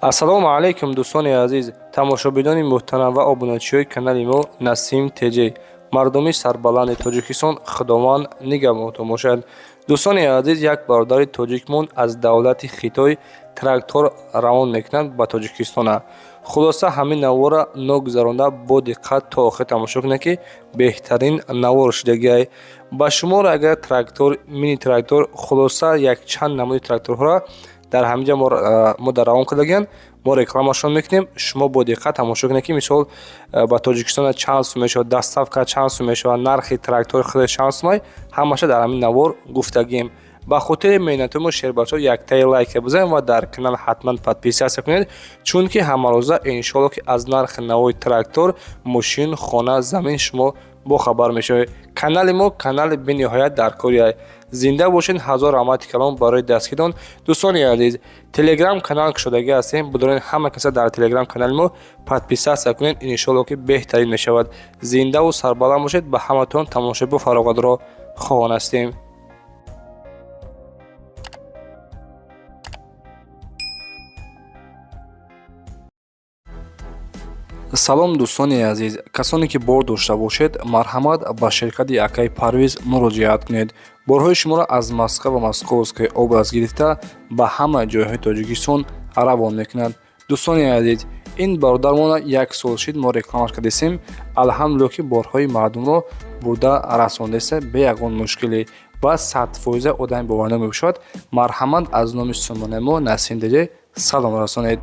Ассалому алайкум, дӯстони азиз, тамошобинони муҳтарам ва обуначиҳои канали мо Насим ТЖ, мардуми сарбаланди Тоҷикистон, Худованд нигаҳбонтон бошад. Дӯстони азиз, як бародари тоҷикмон аз давлати Хитой трактор равон мекунад ба Тоҷикистона. Хулоса, ҳамин навора ногузаронда бо диққат то охир тамошо кунед, ки беҳтарин навор шудагиай. Ба шуморо агар трактор, мини трактор, хулоса, якчанд намуди тракторҳоро дар ҳамин ҷа мо дар равон кардагианд, мо рекламашон мекунем. Шумо бо диққат тамошо кунед, ки мисол ба Тоҷикистон чанд сум мешавад, доставка чанд сум мешавад, нархи трактори худаш чанд сумай, ҳамаша дар ҳамин навор гуфтагием. Ба хотири меҳнатҳои мо, шербачаҳо, яктаи лайка бизанед ва дар канал ҳатман подписаться кунед, чунки ҳамарӯза, иншоалло, ки аз нархи навои трактор, мошин, хона, замин шумо бохабар мешавед. Канали мо канали бениҳоят даркориай. Зинда бошед, ҳазор раҳмати калом барои дастгирон. Дӯстони азиз, Телеграм канал кушодагӣ ҳастем, бидоред, ҳама каса дар Телеграм канали мо подписаться кунед, иншоалло, ки беҳтарин мешавад. Зиндаву сарбаланд бошед, ба ҳаматон тамошои бофароғатро хоҳон ҳастем. Салом, дӯстони азиз! Касоне ки бор дошта бошед, марҳамат, ба ширкати акаи Парвиз муроҷиат кунед. Борҳои шуморо аз Москва ва Московская область гирифта ба ҳама ҷойҳои Тоҷикистон равон мекунад. Дӯстони азиз, ин бародармона як сол шид мо рекламаш кардесем. Алҳамдулилло, ки борҳои мардумро бурда расондеса бе ягон мушкилӣ ва 100% одами боварнок мебошад. Марҳамат, аз номи сомонаи мо Насим ТЖ салом расонед.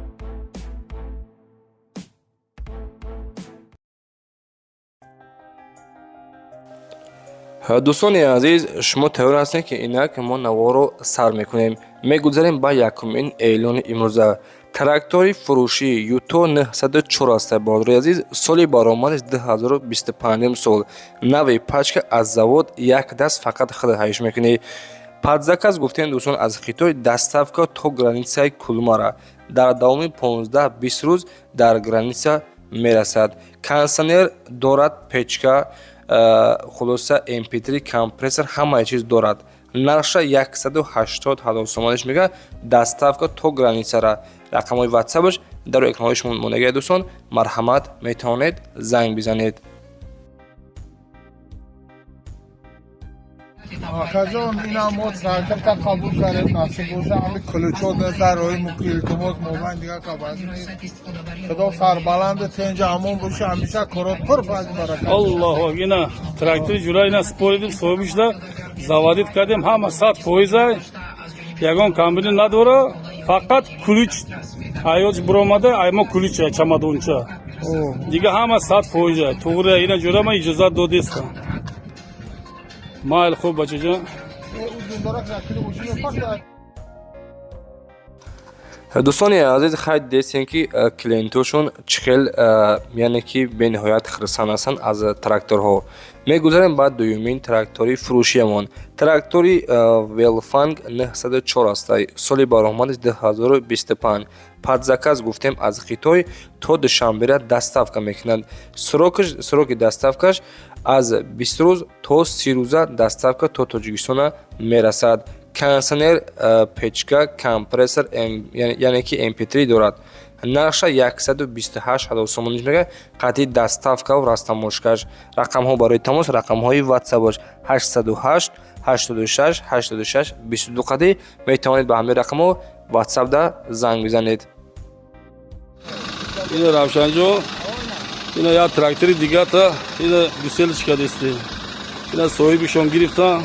Дӯстони азиз, шумо тайёр ҳастед, ки инак мо наворро сар мекунем. Мегузарем ба якумин эълони имрӯза. Трактори фурӯшии Юто 904 аст, бародари азиз. Соли баромадаш 2025 сол, нави пачка, аз завод, як даст фақат худ ҳайш мекунӣ. Под заказ гуфтем, дӯстон, аз Хитой доставка то границаи Кулмара дар давоми 15-20 рӯз дар граница мерасад. Кондиционер дорад, печка, хулоса, mp3, компрессор, ҳамаи чиз дорад. Нархша 180 ҳазор сомониш мега, доставка то границара. Рақамҳои ватсапаш дар экранҳои шумо мондагиа, дӯстон, марҳамат, метавонед занг бизанед. Акаҷон, инам мо тракторта қабул кардем, насиб боша, ҳами ключо дар роҳи муки, илтимос, мобайн дига кабаз нест. Худо сарбаланду тенҷа амон боша, ҳамеша корот пур файз баракат. Аллоҳу акбар! Ина трактори ҷура, ина споридим, соҳибишда заводить кардем, ҳама 100%, ягон камбини надора, фақат ключ ҳаёч биромада, ай мо ключ чамадонча, дига ҳама 100% туғри. Ина ҷура ма иҷозат додестам. Майл, хуб, бачаҷон. Дӯстони азиз, хайр, дидестем, ки клиентошон чӣ хел, яъне ки бениҳоят хирсанд ҳастанд аз тракторҳо. Мегузарем ба дуюмин трактори фурӯшиямон. Трактори Велфанг 904 аст, соли баромадаш 2025, под заказ гуфтем, аз Хитой то Душанбера доставка мекунанд. Сроки доставкаш аз 20 рӯз то 30 рӯза доставка то Тоҷикистона мерасад. Кондиционер, печка, компрессор, яъне ки mp3 дорад. Нархша 128 ҳазор сомониш мега, қатъи доставкаву растаможкаш. Рақамҳо барои тамос, рақамҳои ватсапаш 808 86 86 22 қатъи метавонед ба ҳамин рақамҳо ватсапда занг бизанед. Ина, Равшанҷон, ина як трактори дигата, ина гуселиш кардисти, ина соҳибишон гирифтан,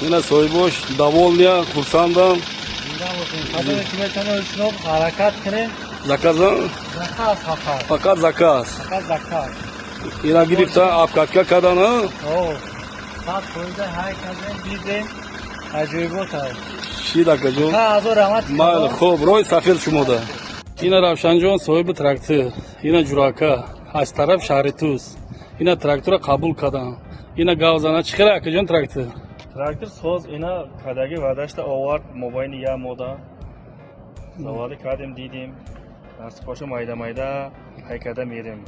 ина соҳибош довольный, хурсандам. Ҳаракат кунем. Заказа. Заказ фақат. Фақат заказ. Фақат заказ. Ина гирифта, обкатка кардан. 100% ҳай кардем, дидем, аҷоибот аст. Шид, акаҷон. Ҳазор раҳмат. Майли, хуб, роҳи сафед шумода. Ина Равшанҷон, соҳиби трактор, ина ҷурака аз тараф шаҳри Тус, ина трактора қабул кардам, ина гавзана. Чӣ хела, акаҷон, трактор? Трактор соз, ина кадаги вадашта овард, мобайни як мода заводи кардем, дидем, дастпоша майда майда ҳай карда мерем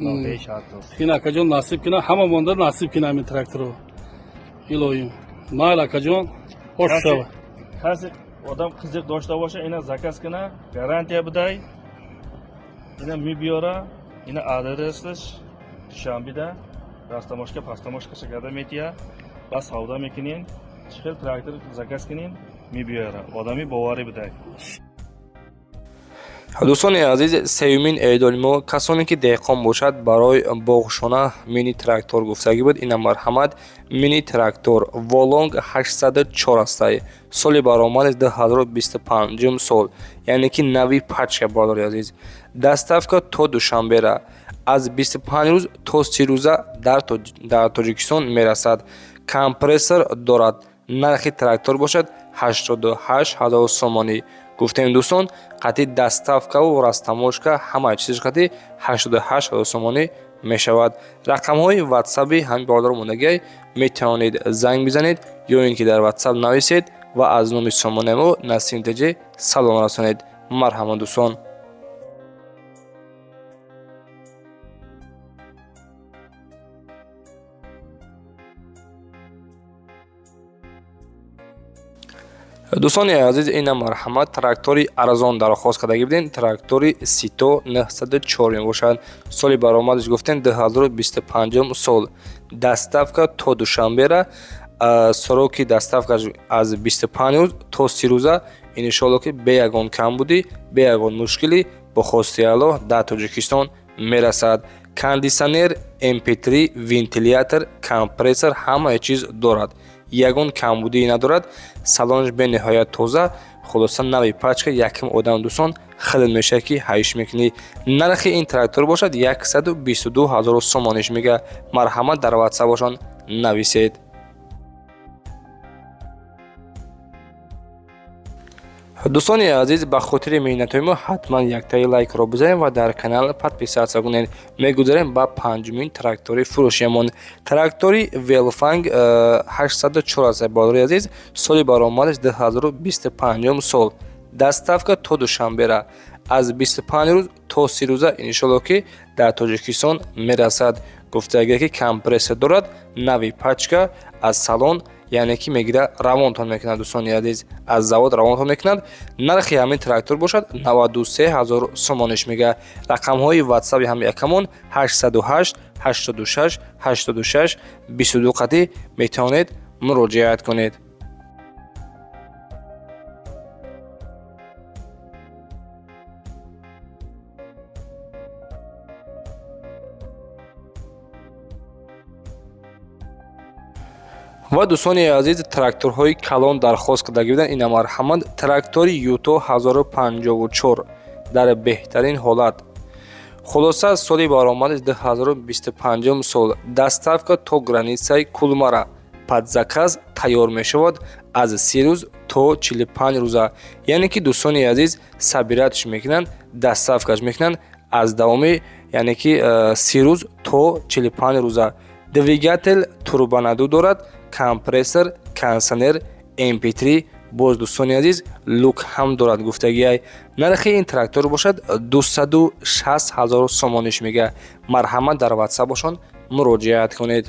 ноҳияи шаҳртуз. Ина, акаҷон, насиб кина, ҳама монда насиб кина ҳамин тракторо, илоҳим. Майл, акаҷон, хош шава. Касе Одам qiziq дошта боша, ина заказ кина, гарантия бидай. Ина мебиёра, ина адресаш Душанбеда, растамошка, пастамошка шакарда метия, ба савдо мекунем. Чӣ хел трактор заказ кунем, мебиёра. Одами боварӣ бидай. Дӯстони азиз, сеюмин эъдоли мо, касоне ки деҳқон бошад, барои боғшона мини трактор гуфтагӣ буд. Ина марҳамат, мини трактор Волонг 804 астай. Соли баромади 2025 сол, яъне ки нави пачка. Бародари азиз, доставка то Душанбера аз 25 рӯз то 30 рӯза дар Тоҷикистон мерасад. Компрессор дорад. Нархи трактор бошад 88 ҳазор сомонӣ. Гуфтем, дӯстон, қатъи доставкаву растаможка, ҳамаи чизаш қатъи 88 ҳазор сомонӣ мешавад. Рақамҳои ватсаби ҳамин бародаро мондагиай, метавонед занг бизанед ё ин ки дар ватсап нависед ва аз номи сомонаи мо Насим Тҷ салом расонед. Марҳамат, дӯстон. Дӯстони азиз, ина марҳамат, трактори арзон дархост кардагӣ будем. Трактори Сито 904 мебошад. Соли баромадаш гуфтем 2025 сол. Доставка то Душанбера, сроки доставкаш аз 25 рӯз то 30 рӯза. Иншоалло, ки бе ягон камбудӣ, бе ягон мушкилӣ, бо хости Аллоҳ дар Тоҷикистон мерасад. Кондитсионер, mp3, вентилятор, компрессор, ҳамаи чиз дорад, ягон камбудӣ надорад. Салонаш бениҳоят тоза, хулоса, нави пачка. Якум одам, дӯстон, хеле мешавад, ки ҳайш мекунӣ. Нархи ин трактор бошад 122 ҳазору сомониш мега. Марҳамат, дар ватсапошон нависед. Дӯстони азиз, ба хотири меҳнатҳои мо ҳатман яктаи лайкро бизанед ва дар канал подписаться кунед. Мегузарем ба панҷумин трактори фурӯшиямон. Трактори Велфанг 804 аст, бародари азиз. Соли баромадаш 2025 сол. Доставка то Душанбера аз 25 рӯз то 30 рӯза, иншоалло, ки дар Тоҷикистон мерасад. Гуфтагие, ки компрессор дорад, нави пачка, аз салон, яъне ки мегира, равонтон мекунад. Дӯстони азиз, аз завод равонтон мекунад. Нархи ҳамин трактор бошад 93 ҳазор сомониш мега. Рақамҳои ватсаби ҳами акамон 808 86 86 22 қатӣ метавонед муроҷиат кунед. Ва, дӯстони азиз, тракторҳои калон дархост кардагӣ буданд. Ина марҳамат, трактори Юто 1054 дар беҳтарин ҳолат. Хулоса, соли баромади 2025 сол. Доставка то границаи Кулмара под заказ тайёр мешавад аз 30 рӯз то 45 рӯза. Яъне ки, дӯстони азиз, собиратьш мекунанд, доставкаш мекунанд аз давоми, яъне ки, 30 рӯз то 45 рӯза. Двигатель турбонаддув дорад, компрессор, кондитсионер, mp3. Боз, дӯстони азиз, люк ҳам дорад, гуфтагиай. Нархи ин трактор бошад 260 ҳазор сомониш мега. Марҳамат, дар ватсапошон муроҷиат кунед.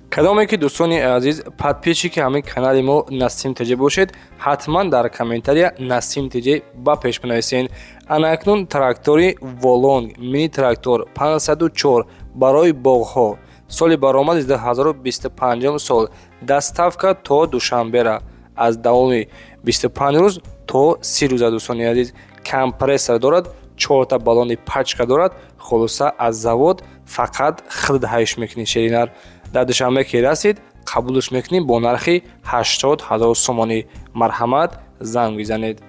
Кадоме ки, дӯстони азиз, подписчики ҳамин канали мо Насим Тҷ бошед, ҳатман дар комментария Насим Тҷ ба пеш бинависед. Ана акнун трактори Волонг мини трактор 504 барои боғҳо. Соли баромади 2025 сол. Доставка то Душанбера аз давоми 25 рӯз то 30 рӯза. Дӯстони азиз, компрессор дорад, чорта баллони пачка дорад. Хулоса, аз завод фақат хилд ҳайш мекунӣ, шеринар. Дар Душанбе ки расид, қабулш мекунем бо нархи 80 ҳазор сомонӣ. Марҳамат, занг бизанед.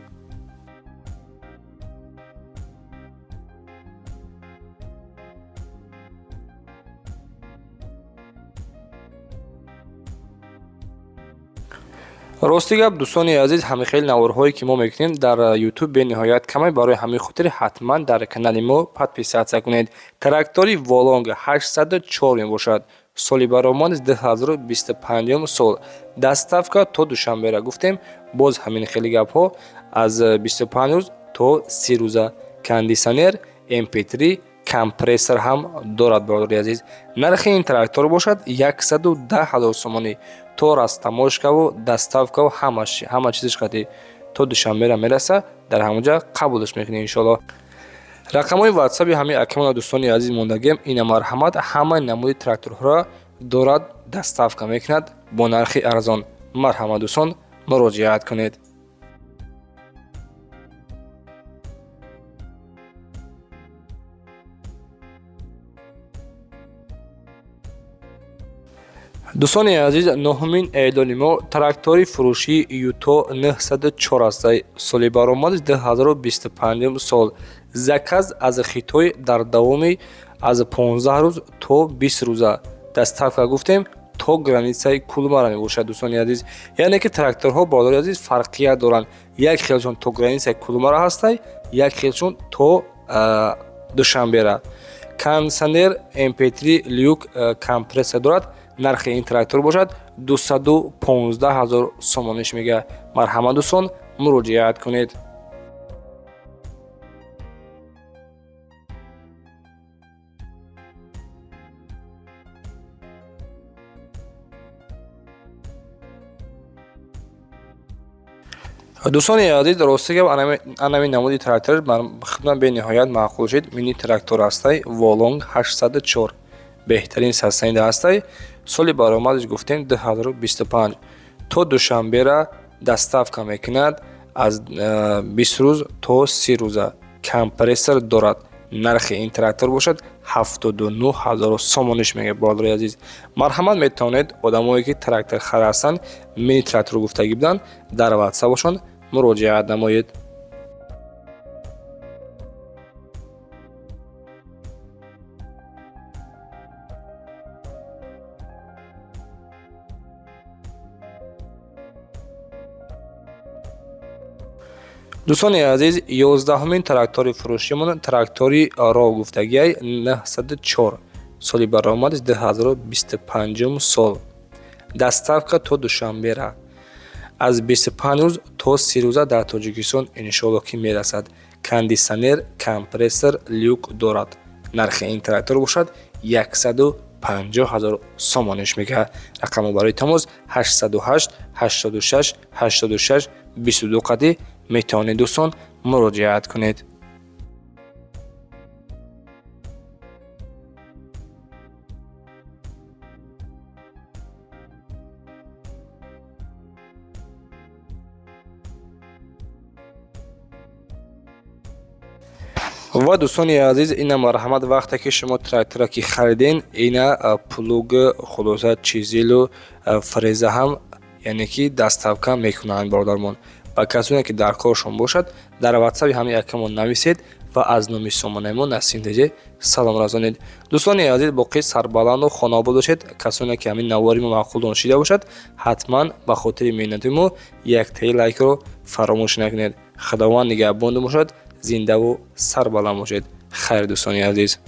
Рости гап, дӯстони азиз, ҳамин хел наворҳое ки мо мекунем дар Ютуб бениҳоят камай. Барои ҳамин хотир ҳатман дар канали мо подписаться кунед. Трактори Волонг 804 мебошад. Соли баромад 2025 сол. Доставка то Душанбера гуфтем, боз ҳамин хели гапҳо, аз 25 рӯз то 30 рӯза. Кондитсионер, mp3. Компрессор ҳам дорад, бародари азиз. Нархи ин трактор бошад 110 ҳазор сомонӣ, то растаможкаву доставкаву ҳама чизаш қатӣ то Душанбера мераса, дар ҳамонҷа қабулаш мекунем, иншоалло. Рақамҳои ватсаби ҳамаи акамона, дӯстони азиз, мондагиам. Ина, марҳамат, ҳамаи намуди тракторҳоро дорад, доставка мекунад бо нархи арзон. Марҳамат, дӯстон, муроҷиат кунед. Дӯстони азиз, нуҳумин эълони мо трактори фурӯшии Юто 904 аст. Соли баромадаш 2025 сол. Заказ аз Хитой дар давоми аз 15 рӯз то 20 рӯза. Доставка гуфтем, то границаи Кулмара мебошад, дӯстони азиз. Яъне ки тракторҳо, бародари азиз, фарқият доранд: як хелшон то границаи Кулмара ҳастай, як хелшон то Душанбера. Кондиционер, mp3, люк, компрессор дорад. Нархи ин трактор бошад 215 ҳазор сомониш мега. Марҳамат, дӯстон, муроҷиат кунед. Дӯстони азиз, рости гап, анами намуди трактор худман бениҳоят маъқул шуд. Мини трактор ҳастай, Волонг 804, беҳтарин состояние ҳастай. Соли баромадаш гуфтем 2025. То Душанбера доставка мекунад аз 20 рӯз то 30 рӯза. Компрессор дорад. Нархи ин трактор бошад 79 ҳазору сомониш мега. Бародари азиз, марҳамат, метавонед, одамое ки трактор хар ҳастанд, мини трактор гуфтагӣ буданд, дар ватсапашон муроҷиат намоед. Дӯстони азиз, 11-умин трактори фурӯшимон трактори ро гуфтагиай 904, соли баромадаш 2025 сол. Доставка то Душанбера аз 25 рӯз то 30 рӯза дар Тоҷикистон, иншоалло, ки мерасад. Кондиционер, компрессор, люк дорад. Нархи ин трактор бошад 150 ҳазор сомониш мега. Рақамҳо барои тамос 808 86 86 22 қадӣ метавонед, дӯстон, муроҷиат кунед. Ва, дӯстони азиз, ина, марҳамат, вақте ки шумо трактора ки хариден, ина плуг, хулоса, чизилу фреза ҳам, яъне ки доставка мекунанд, бародармон. Ба касоне ки дар коршон бошад, дар ватсаби ҳамин акамон нависед ва аз номи сомонаи мо Насим ТЖ салом расонед. Дӯстони азиз, боқӣ сарбаланду хонаобод бошед. Касоне ки ҳамин навори мо маъқултон шида бошад, ҳатман ба хотири меҳнати мо яктаи лайкро фаромӯш накунед. Худованд нигаҳбонтон бошад, зиндаву сарбаланд бошед. Хайр, дӯстони азиз.